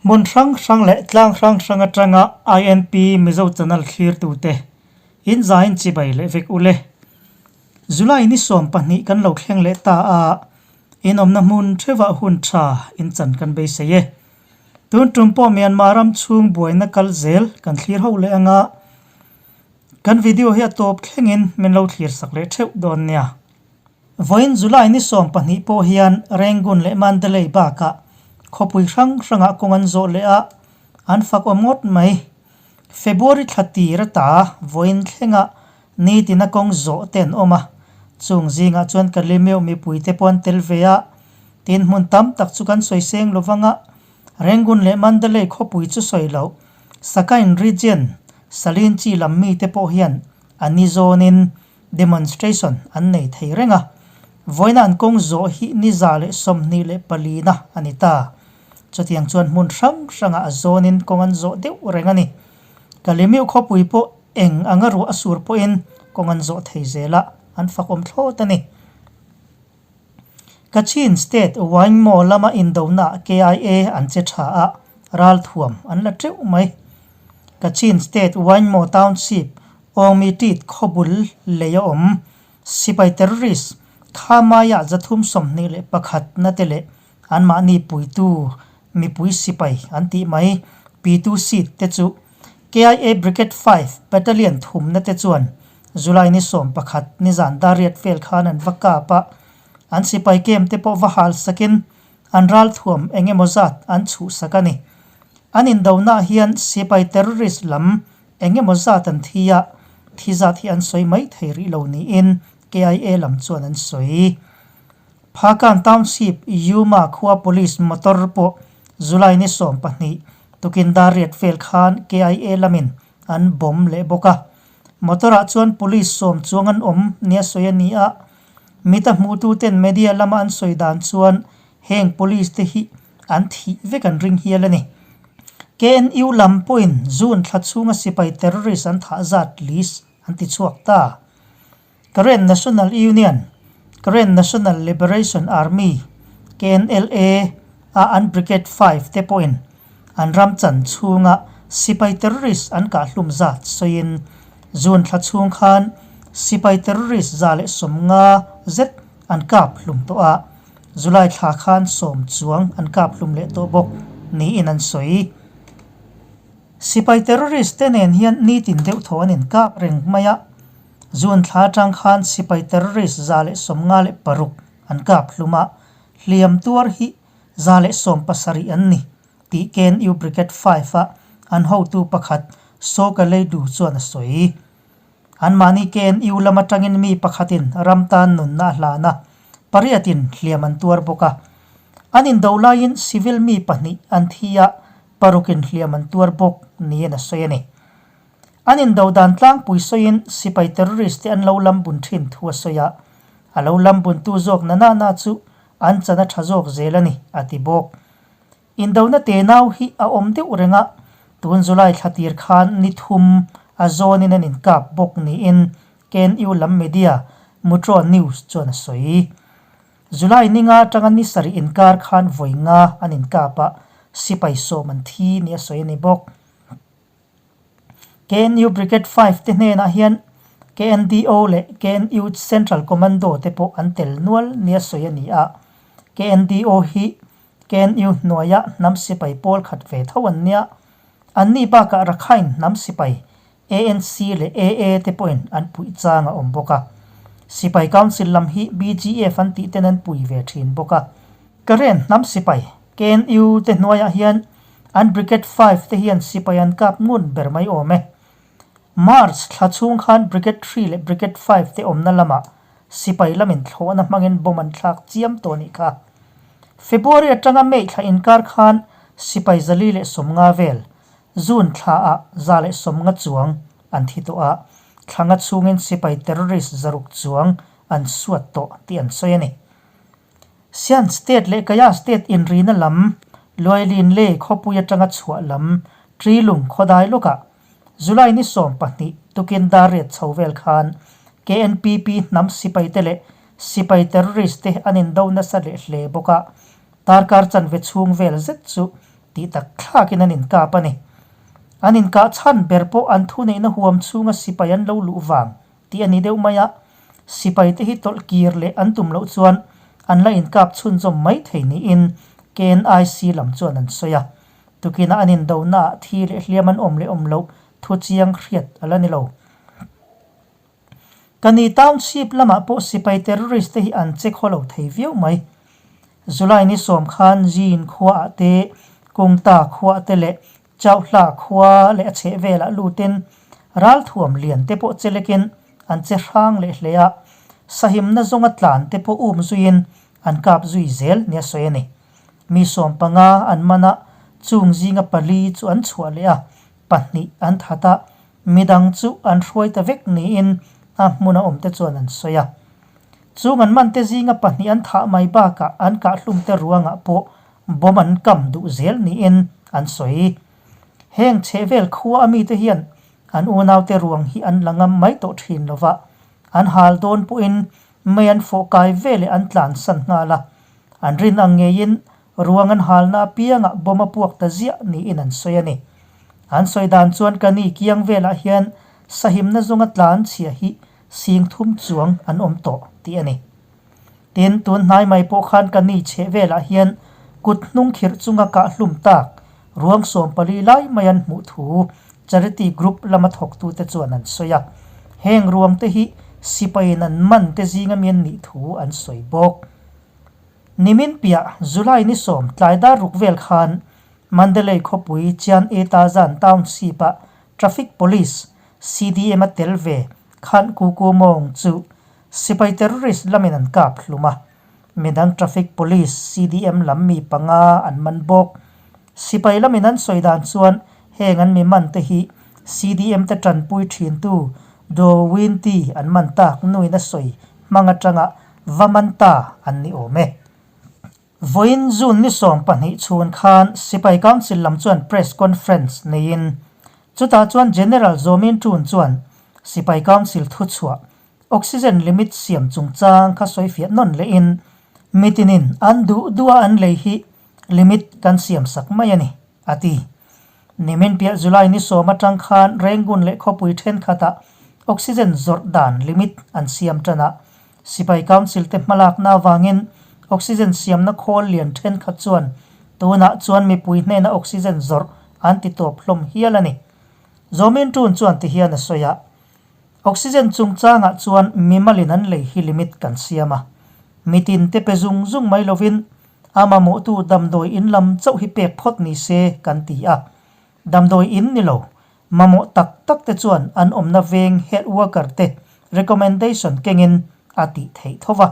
Hmun hrang hrang leh tlang hrang hrang atanga INP Mizo Channel thlirtute in zain chibai leh vek u le. July ni 12 kan lo thleng leh ta a, in awmna hmun theuhah hun tha in chan kan beisei e. Tun tum pawh Myanmar ram chhung buaina kal zel kan thlir ho leh anga, kan video hi a tawp thlengin min lo thlir sak leh theuh dawn nia. Vawiin July ni 12 pawh hian Rangoon leh Mandalay bakah khawpui hrang hrangah kawng an zawh leh a, an fak awm ngawt mai. February thla tir ata vawiin thlengah nitina kawng zawh te an awm a, chung zingah chuan Kalemeu mipuite pawh an tel ve a, tin hmun tam tak chu kan sawi seng lo vang a, Rangoon leh Mandalay khawpui chu sawi loh, Sakain region, Salinchi lam mite pawh hian a ni zawnin Demonstration an nei thei reng a, vawiina an kawng zawh hi ni 124 na a ni ta. Chutiang chuan hmun hrang hrangah a zawnin kawng an zawh deuh reng a ni. Kalemiu khawpui pawh eng anga ruah a sur pawhin kawng an zawh thei zel a, an fakawm thlawt a ni. Kachin State Waingmaw lama indonaah KIA an che tha a, ralthuam an la teuh mai. Kachin State Waingmaw Township Awngmitit khawbul lei a awm. Sipai terrorist Khamaiah 321 na te leh anmahni puitu mipui sipai an tih mai P2 seat te chu KIA Brigade 5 Battalion thumna te chuan July ni 11 nizan dariat vel khan an va kap a, an sipai kem te pawh va hal sakin an ralthuam eng emaw zat an chhuhsak a ni. An indonaah hian sipai terrorist lam eng emaw zat an thi a, thi zat hi an sawi mai thei rih lo niin KIA lam chuan an sawi. Phakan Township Yuma khua police motor pawh July ni 12 tukin dariat vel khan KIA lamin an bomb leh bawk a. Motor-ah chuan police sawm chuang an awm nia sawi a ni a, mita hmuhtuten media lama an sawi dan chuan heng police te hi an thih vek an ring hial a ni. KNU lam pawhin June thla chhunga sipai terrorist an thah zat list an ti chhuak ta. Karen National Union, Karen National Liberation Army, KNLA, a an Brigade 5 te pawhin an ram chan chhunga sipai terrorist an kahhlum zat sawiin June thla chhung khan sipai terrorist 150 zet an kap hlum tawh a, July thla khan 10 chuang an kap hlum leh tawh bawk niin an sawi. Sipai terrorist te nen hian nitin deuh thaw an inkap reng mai a, June thla atang khan sipai terrorist 156 an kap hlum a, hliam tuar hi 117 an ni tih KNU Brigade 5 a an hotu pakhat Soka Leidu chuan a sawi. Anmahni KNU lam atangin mi pakhatin ram tan nunna a hlan a, pariatin hliam an tuar bawk a. An indo laiin civil mi pahnih an thi a, parukin hliam an tuar bawk niin a sawi a ni. An indo dan tlangpui sawiin sipai terrorist te an lo lam bun thin thu a sawi a, a lo lam buntu zawk na na na chu an chan a tha zawk zel a ni, a ti bawk. Indona te nau hi a awm deuh reng a, tun July thla tir khan ni thum a zawnin an inkap bawk niin KNU lam media Mutro News chuan a sawi. July ninga atanga ni sarih inkar khan vawi nga an inkap a, sipai 10 an thi ni a sawi a ni bawk. KNU Brigade 5 te hnenah hian KNDO leh KNU Central Commando te pawh an tel nual nia sawi a ni a. KNDO hi KNU hnuaia hnam sipai pawl khat ve tho an nia. Anni bakah Rakhine hnam sipai ANC leh AA te pawhin an puih chang a awm bawk a. Sipai Council lam hi BGF an tih ten an pui ve thin bawk a. Karen hnam sipai KNU te hnuaiah hian an Brigade 5 te hian sipai an kap ngun ber mai awm e. March thla chhung khan Brigade 3 leh Brigade 5 te awmna lamah sipai lamin thlawhna hmangin bomb an thlak chiam tawh anih kha. February atanga May thla inkar khan sipai 450 vel June thla ah 150 chuang an thi tawh a, thla nga chhungin sipai terrorist 600 chuang an suat tawh tih an sawi a ni. Shan State leh Kayah State inrina lam Luailin lei khawpui atanga chhuah lam Trilung khawdai lawkah July ni 12 tukin dariat chho vel khan KNPP hnam sipai te leh sipai terrorist te an indo nasa leh hle bawk a, darkar chanve chhung vel zet chu Tih tak thlakin an inkap a ni. An inkah chhan ber pawh an thuneihna huam chhunga sipai an lo luh vang tih a ni deuh mai a, sipaite hi tawlh kir leh an tum loh chuan an la inkap chhunzawm mai thei niin KNIC lam chuan an sawi a. Tukinah an indonaah thi leh hliam an awm leh awm loh thu chiang hriat a la ni lo. Ka ni township lamah pawh sipai terrorist te hi an che khaw lo thei viau mai. July ni sawm khan Jin khuaah te, Kungta khuaah te leh Chauhla khua leh a chheh velah lutin ralthuam lian te pawh che lekin an che hrang leh hle a, sahimna zawnga tlan te pawh um zuiin an kap zui zel nia sawi a ni. Mi 15 an man a, chung zinga pali chu an chhuah leh a, pahnih an that a, Midang chu an hruai ta vek niin a hmuna awmte chuan an sawi a. Chung an mante zinga pahnih an thah mai bakah an kahhlumte ruangah pawh bomb an kam duh zel niin an sawi. Heng chhehvel khua a mite hian an unaute ruang hi an la ngam mai tawh thin lova, an hal dawn pawhin mei an fawh kai veleh an tlansan nghal a. An rin ang ngeiin Ruang an halna apiangah bomb a puak ta ziah niin an sawi a ni. An sawi dan chuan ka ni kiang velah hian sahimna zawnga tlan chhia hi sing thum chuang an awm tawh tih a ni. Tin, tun hnai mai pawh khan ka ni chheh velah hian kut hnung khirh chunga kah hlum tak ruang 14 lai mai an hmuh thu Charity Group lama thawktute chuan an sawi a. Heng ruangte hi sipaiin an man te zinga mi an nih thu an sawi bawk. Nimin piah July ni sawm tlai dar ruk vel khan Mandalay khawpui Chian E Ta Zan Township-ah Traffic Police, CDM a tel ve Khan Ku Ku Mawng chu sipai terrorist lamin an kap hlum a. Midang Traffic Police, CDM lam mi panga an man bawk. Sipai lamin an sawi dan chuan heng an mi man te hi CDM te tanpui thintu Do Win Ti an man tak nuin a sawi hmang atanga Va man ta an ni awm e. Vawiin June ni 12 chhun khan Sipai Council lam chuan Press Conference neiin chutah chuan General Zawmin Tun chuan Sipai Council thuchhuah Oxygen limit siam chungchang kha sawifiah nawn lehin mitinin an duh duha an lei hi limit kan siam sak mai a ni, a ti. Nimin piah July ni sawm atang khan Rangoon leh khawpui thenkhatah oxygen zawrh dan limit an siam tan a. Sipai Council te hmalakna avangin oxygen siamna khawl lian thenkhat chuan tunah chuan mipui hnena oxygen zawrh an ti tawp hlawm hial a ni. Zawmin Tun chuan ti hian a sawi a, Oxygen chungchangah chuan mimalin an lei hi limit kan siam a. Mitin te pe zung zung mai lovin A mamawhtu damdawi in lam chauh hi pek phawt ni se kan ti a. Damdawi in ni lo, mamawh tak tak te chuan an awmna veng health worker te recommendation kengin a tih theih tho va.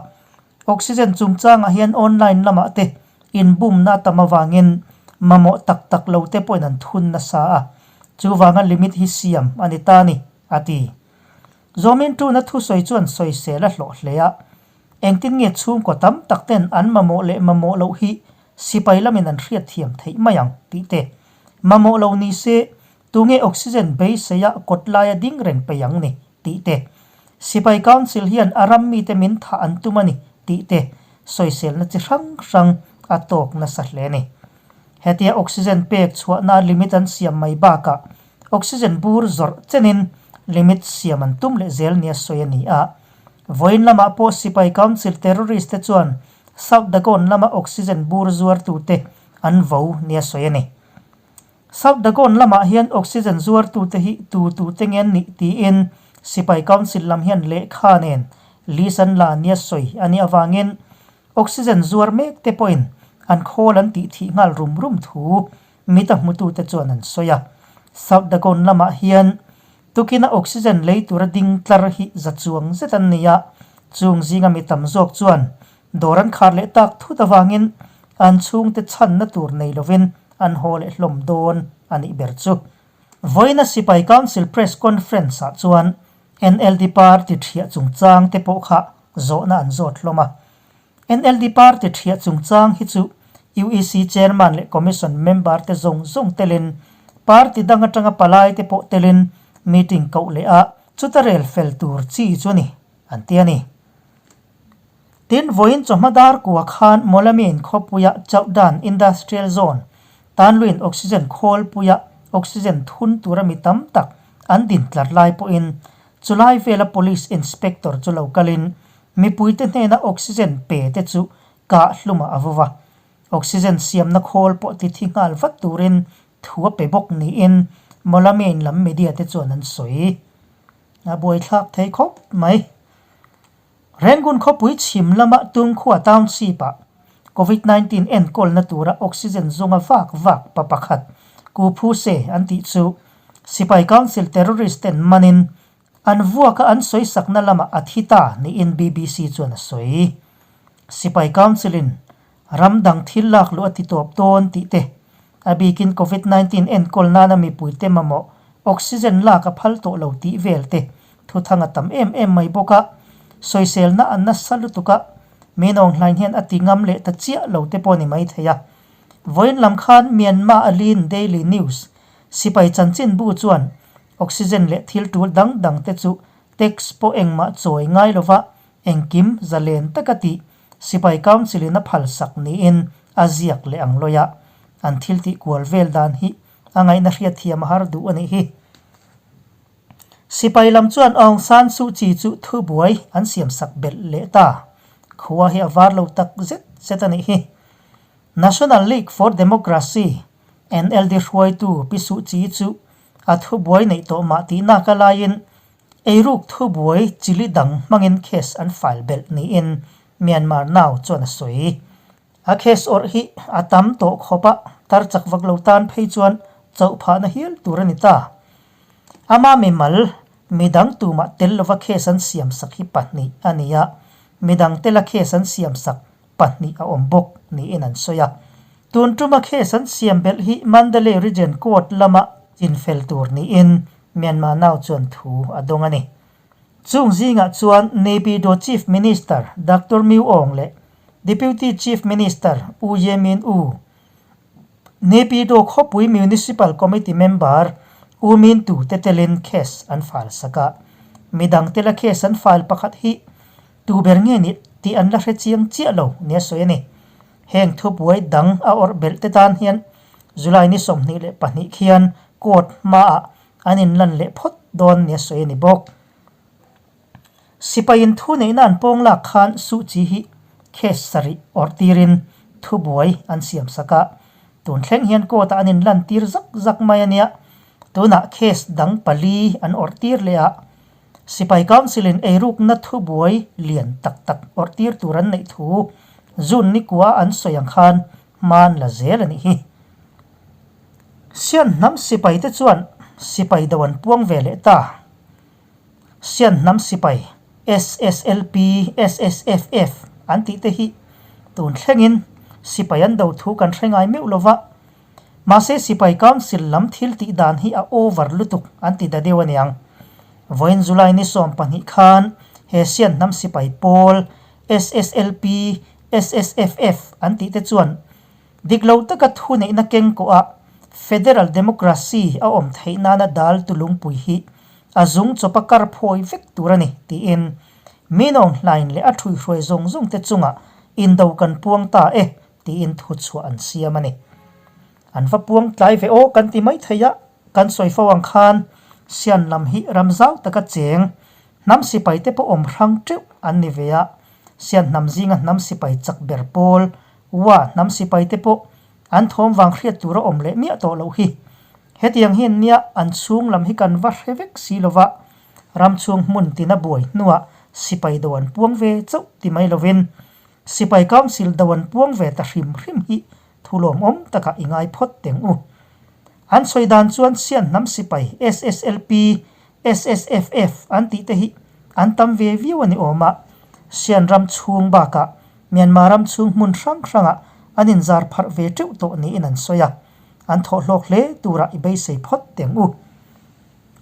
Oxygen chungchangah hian online lamah te inbumna a tam avangin mamawh tak tak lo te pawhin an thun nasa a. Chuvanga limit hi siam a ni ta a ni, a ti. Zawmin tuna thusawi chuan sawisel a hlawh hle a. Engtin nge chhungkaw tam tak ten an mamawh leh mamawh loh hi sipai lamin an hriat thiam theih mai ang tih te. Mamawh lo ni se, tunge oxygen beiseia kawt laia ding reng peih ang ni tih te. Sipai Council hian a ram mite min thah an tum a ni tih te sawiselna chi hrang hrang a tawk nasa hle a ni. Hetia oxygen pek chhuahna limit an siam mai bakah oxygen bur zawrh chenin limit siam an tum leh zel nia sawi a ni a. Vawiin lamah pawh Sipai Council terrorist te chuan South Dagon lama oxygen bur zuartute an vo nia sawi a ni. South Dagon lamah hian oxygen zuartute hi tu tute nge an nih tiin Sipai Council lam hian lehkha nen list an la nia sawi a nih avangin oxygen zuar mek te pawhin an khawl an tih thih nghal rum rum thu mita hmutute chuan an sawi a. South Dagon lamah hian Tukina oxygen lei tura ding tlar hi za chuang zet an ni a, chung zinga mi tam zawk chuan dawr an khar leh tak thut avangin an chhungte chhanna tur nei lovin an haw leh hlawm dawn a nih ber chu. Vawiina Sipai Council Press Conference ah chuan NLD party thiah chungchang te pawh kha zawhna an zawt hlawm a. NLD party thiah chungchang hi chu UEC chairman leh commission member te zawng zawng telin party dang atanga palai te pawh telin meeting koh leh a, chuta rel fel tur chi chu a ni, an ti a ni. Tin, vawiin chawhma dar kua khan Mawlamiin khawpuia Chauhdan Industrial Zone. Tanluin oxygen khawlpuia oxygen thun tura mi tam tak an din tlar lai pawhin chulai vela police inspector chu lo kalin mipuite hnena oxygen pe te chu kah hlumah a vuva. Oxygen siamna khawl pawh ti thi nghal vat turin thu a pe bawk niin Mawlamyain lam media te chuan an sawi. A buaithlak thei khawp mai. Rangoon khawpui chhim lama Tungkhua Township-ah Covid 19 enkawlna tura oxygen zawnga vak vak pa pakhat Ku Phu Se an tih chu Sipai Council terrorist ten manin an vuaka an sawisakna lamah a thi ta niin BBC chuan a sawi. Sipai Council-in ram dang thil lak luh a ti tawp dawn tih te, a bikin Covid 19 enkawl nana mipuite mamawh oxygen lak a phal tawh lo tih vel te thuthang a tam em em mai bawk a, sawiselna a nasa lutuk a, min awnghlain hian a ti ngam leh ta chiah lo te pawh a ni maithei a. Vawiin lam khan Myanmar Alin Daily News sipai chanchinbu chuan oxygen leh thil tul dang dang te chu tax pawh engmah chawi ngai lova engkim zalen taka tih Sipai Council in a phalsak niin a ziak leh ang lawi a, an thil tih kual vel dan hi a ngaihna hriatthiam a har duh a nih hi. Sipai lam chuan Aung San Suu Kyi chu thubuai an siamsak belh leh ta. Khua hi a var lo tak zet zet a nih hi. National League for Democracy, NLD, hruaitu Pi Suu Kyi chu a thubuai neih tawh mah tihnak a laiin Eiruk thubuai chili dang hmangin case an file belh niin Myanmar Now chuan a sawi. A case awrh hi a tam tawh khawp a, tar chak vak lo tan phei chuan chauh phahna hial tur a ni ta. Ama mimal, midang tumah tel lova case an siamsak hi pahnih a ni a, midang tela case an siamsak pahnih a awm bawk niin an sawi a. Tun tuma case an siam belh hi Mandalay Region Court lama chinfel tur niin Myanmar Now chuan thu a dawng a ni. Chung zingah chuan Naypyidaw Chief Minister Doctor Myu Aung leh Deputy Chief Minister U Ye Min U, Naypyidaw khawpui Municipal Committee member U Min Tu te telin case an file sak a. Midang tela case an file pakhat hi tu ber nge nih tih an la hre chiang chiah lo nia sawi a ni. Heng thubuai dang a awrh belh te tan hian July ni 22 khian court hmaah an inlan leh phawt dawn nia sawi a ni bawk. Sipaiin thu neihna an pawng lak khan Suu Kyi hi case sarih awrh tirin thubuai an siam sak a, tun thleng hian court-ah an inlan tir zak zak mai a nia. Tunah case dang pali an awrh tir leh a, Sipai Council-in eirukna thubuai lian tak tak awrh tir tur an neih thu June nikua an sawi ang khan hman la zel a nih hi. Sian hnam sipai te chuan sipai do an puang ve leh ta. Sian hnam sipai SSLP, SSFF an tih te hi tun thlengin sipai an do thu kan hre ngai meuh lo va. Mahse sipai council lam thil tih dan hi a over lutuk an ti da deuh a niang. Vawiin July ni 12 khan he Sian hnam sipai pawl SSLP, SSFF an tih te chuan Dik lo taka thuneihna keng kawh a Federal Democracy a awm theih nana dal tu lungpui hi a zung chawpa kar phawi vek tur a ni tiin Minawng hlain leh a ṭhuihruai zawng zawng te chungah indo kan puang ta e tiin thuchhuah an siam a ni. An va puang tlai ve aw kan ti mai thei a, kan sawi fo ang khan Sian lam hi ram zau taka cheng hnam sipai te pawh awm hrang teuh an ni ve a, Sian hnam zinga hnam sipai chak ber pawl Ua, hnam sipai te pawh an thawm vang hriat tur a awm leh miah tawh loh hi. Hetiang hian nia an chhung lam hi kan va hre vek si lova, ram chhung hmun tina buai hnuah sipai do an puang ve chauh ti mai lovin Sipai Council do an puang ve ta hrim hrim hi thu lawmawm takah i ngai phawt teng u. An sawi dan chuan Sian hnam sipai SSLP, SSFF an tih te hi an tam ve viau a ni awm a, Sian ram chhung bakah Myanmar ram chhung hmun hrang hrangah an inzar pharh ve teuh tawh niin an sawi a, an thawh hlawk hle turah i beisei phawt teng u.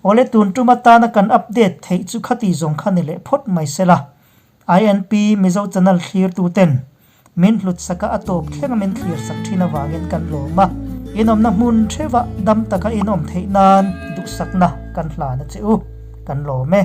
Awle tun tum atana kan update theih chu khati zawng kha ni leh phawt mai sela, INP Mizo channel thlirtu ten min hlut saka a tawp thlenga min thlir sak thin avangin kan lawm a, inawmna hmun theuhah dam taka inawm theih nan duhsakna kan hlan a che u, kan lawm e.